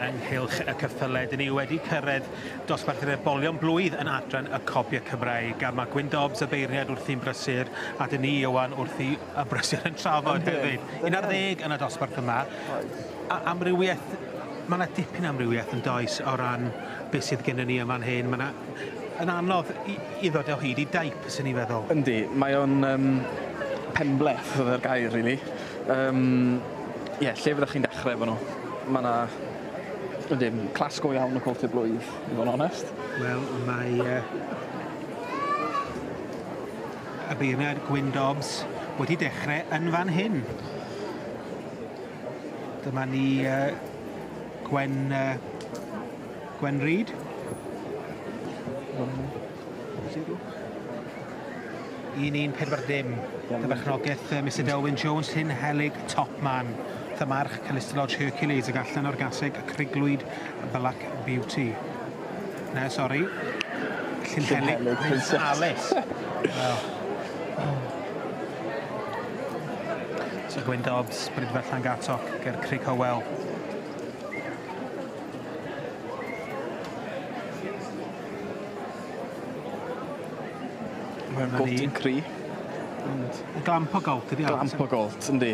ynghylch y ceffylau. Dyn ni wedi cyrraedd dosbarth yr ebolion blwydd yn adran y Cobiau Cymraeg, a mae Gwyn Dobbs y beirniad wrthi'n brysur, a dyn ni, Iwan, wrthi y brysur yn trafod hefyd. 11 yn y dosbarth yma. A amrywiaeth, mae yna dipyn amrywiaeth yn does o ran beth sydd gennym ni yma'n hyn. Mae yna yn anodd i ddod o hyd i daip, sy'n ni feddwl. Yndi, mae o'n penbleth oedd yr gair, really. Ie, lle fyddwch chi'n dechrau efo nhw? Mae yna, ydyn, clas go iawn o coltiau blwydd, i fod yn onest. Wel, mae y beirniad Gwyn Dobbs wedi dechrau yn fan hyn. Dyma ni Gwen Reid. 1-1-4-0. Dyfarchnogaeth Mr Delwyn Jones, Llyn Helig, Top Man. Thymarch Calista Lodge Hercules ag allan o'r gaseg Criglwyd Black Beauty. Na, sori. Llyn Helig Prince Alice. Wel. So Gwyn Dobbs, Brydfer Llangattock ger Craig Howell. Mae'n golt yn cry. Y glamp o golt ydi o? Glamp o golt, yndi.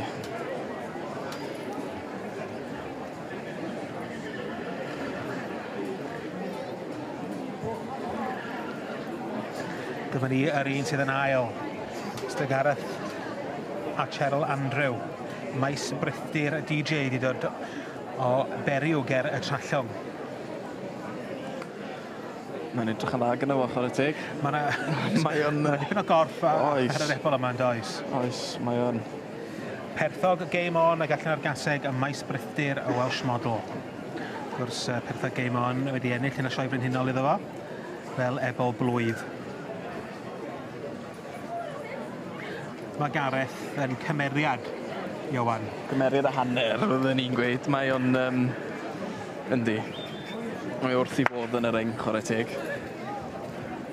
Dyma ni yr un sydd yn ail. Mr Gareth a Cheryl Andrew. Maes Brithdir DJ wedi dod o Beriw ger y Trallwng. Mae'n edrych yn dda gyda fo, chwarae teg. Mae 'na mae o'n dipyn o gorff ar yr ebol yma, yn does? Oes, mae o'n. Perthog Game On ag allan o'r gaseg ym Maes Brithdir y Welsh Model. Wrth gwrs, Perthog Game On wedi ennill yn y Sioe Frenhinol iddo fo, fel ebol blwydd. Mae Gareth yn cymeriad, Iowan. Cymeriad a hanner, fydden ni'n gweud. Mae o'n, yndi. Mae wrth i fod yn y ring, chwarae teg.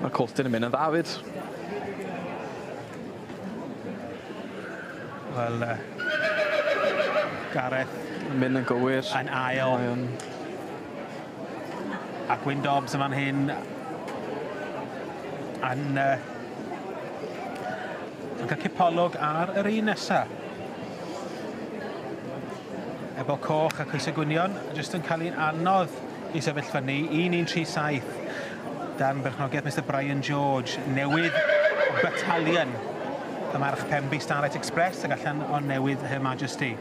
Mae'r Colton yn mynd yn dda fyd. Wel, Gareth yn mynd yn gywir. Yn ail. Mae o'n A Gwyn Dobbs yn fan hyn yn cael cipolwg ar yr un nesa. Ebol coch a coesau gwynion, jyst yn cael un anodd i sefyll fyny. 1-1-3-7 dan berchnogaeth Mr Brian George, newydd Battalion. Y march Pemby Starlight Express ag allan o newydd Her Majesty.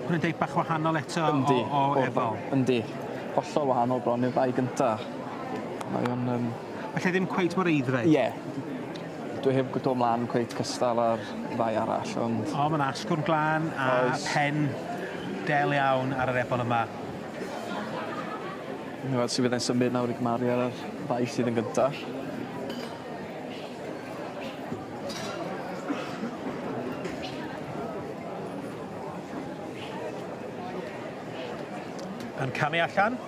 Hwn yn deip bach wahanol eto. Yndi, o ebol. Yndi, hollol wahanol bron i'r ddau gynta. Mae o'n Falle ddim cweit mor aeddfed. Ie. Dwi heb dod mlaen cweit cystal ar ddau arall, ond O, mae'n asgwrn glân a Oes. pen del iawn ar yr ebol yma. Mi'n weld sut fyddai'n symud nawr i gymaru ar yr ddau sydd yn gynta. Yn camu allan.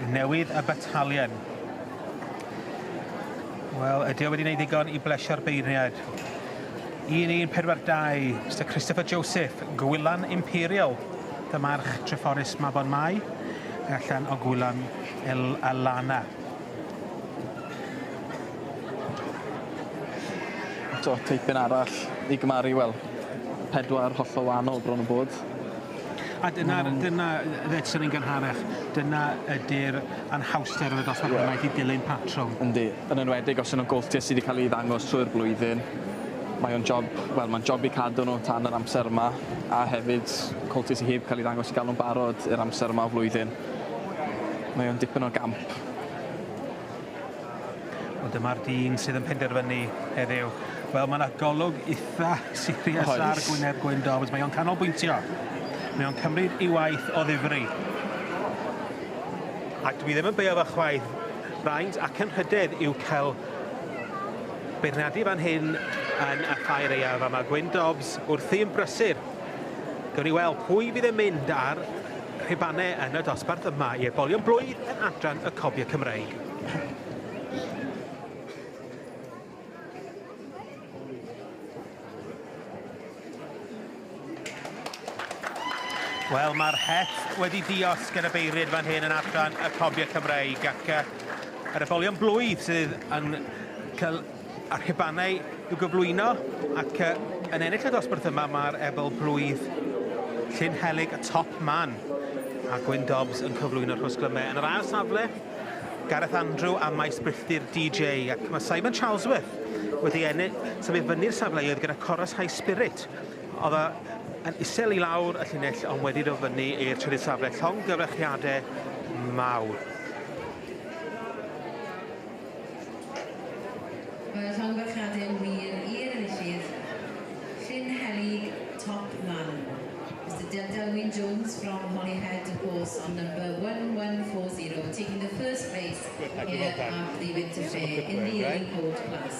Newydd y Battalion. Wel, ydy o wedi gwneud ddigon i blesio'r beirniad. 1-1-4-2, Mr Christopher Joseph, Gwylan Imperial, dymarch Treforys Mabon Mai, allan o Gwylan El Alana. Eto, teipyn arall i gymaru, wel, 4 hollol wahanol bron o bod. A dyna ddedson ni'n gynharach, dyna ydy'r anhawster yn y dosbarth yma i dilyn patrwm. Yndi, yn enwedig os y'n nhw'n goltiau sydd wedi cael ei ddangos trwy'r blwyddyn. Mae o'n job, wel, mae'n job i cadw nhw tan yr amser yma, a hefyd coltiau sydd heb cael ei ddangos i gael nhw'n barod i'r amser yma o flwyddyn. Mae o'n dipyn o gamp. Wel, dyma'r dyn sydd yn penderfynu heddiw. Wel, mae yna golwg eitha serious ar gwyneb Gwyn Dobbs. Mae o'n canolbwyntio. Mae o'n cymryd ei waith o ddifri. A dwi ddim yn beio fo chwaith. Braint ac yn rhydedd yw cael beirniadu fan hyn yn y ffair aeaf. A mae Gwyn Dobbs wrthi yn brysur. Gawn ni weld pwy fydd yn mynd ar rhubanau yn y dosbarth yma i ebolion blwydd yn adran y Cobiau Cymreig. Wel, mae'r het wedi diosg yn y beirniaid fan hyn yn adran y Cobiau Cymreig ac yr ebolion blwydd sydd yn cael y rhubanau i'w gyflwyno ac yn ennill y dosbarth yma mae'r ebol blwydd Llyn Helyg y top man a Gwyn Dobbs yn cyflwyno'r rhosglymau. Yn yr ail safle, Gareth Andrew a Maes Brithdir DJ ac mae Simon Charlesworth wedi ennill symud fyny'r safleoedd gyda Chorus High Spirit. Oedd o yn isel i lawr y llinell ond wedi dod fyny i'r trydydd safle. Llongyfarchiadau mawr. Mae llongyfarchiadau yn wir i'r enillydd Llyn Helyg Top Man. Mr Delwyn Jones from Holyhead, of course, on number 1140, taking the first place Good, thank you, here well done. at the Winter Just have a Fair quick in word, the right? early colt class.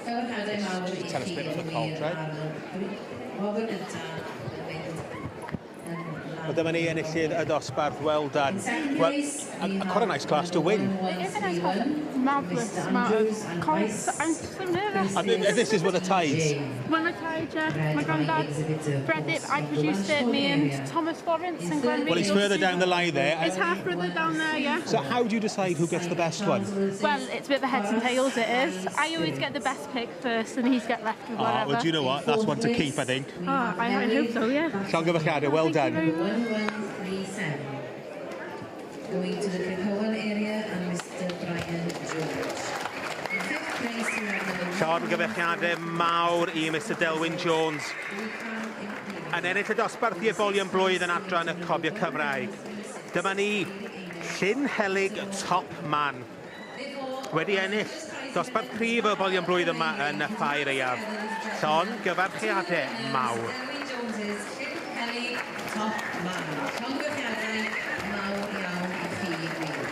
Llongyfarchiadau mawr Just i tell us a chi bit of yn the colt, wir right? ar wobr gyntaf yn mynd yn Wel, dyma ni enillydd y dosbarth, well done. In second Well, place, we a quite a have nice class to win. It is a nice class. Marvellous Mr amount Andrews of and colts. Vice I'm so nervous. And this is one of the tides. One of the tides, yeah. Bred My by granddad exhibitor bred it, horse I from the produced it, me Welshpool and area. Thomas Florence In and Glenn third Well, he's Reid. further down the line there. His half-brother down there, yeah. So how do you decide who gets the best one? Well, it's a bit of a heads and tails, it is. I always get the best pick first and he's get left with Oh, whatever. well, do you know what? That's one to keep, I think. Oh, I hope so, yeah. Llongyfarchiadau, well Thank you done. very much. 1137. Going to the Kirkcowan area and Mr Brian George. In fifth place, we have number Llongyfarchiadau mawr i Mr Delwyn Jones. Yn ennill y dosbarth i ebolion blwydd yn adran y Cobiau Cymraeg. Dyma ni, Llyn Helyg Top Man. Wedi ennill dosbarth prif o ebolion blwydd yma yn y ffair aeaf. Llongyfarchiadau mawr. Delwyn Jones's Llyn Helyg Top Man. Llongyfarchiadau mawr iawn i chi wir.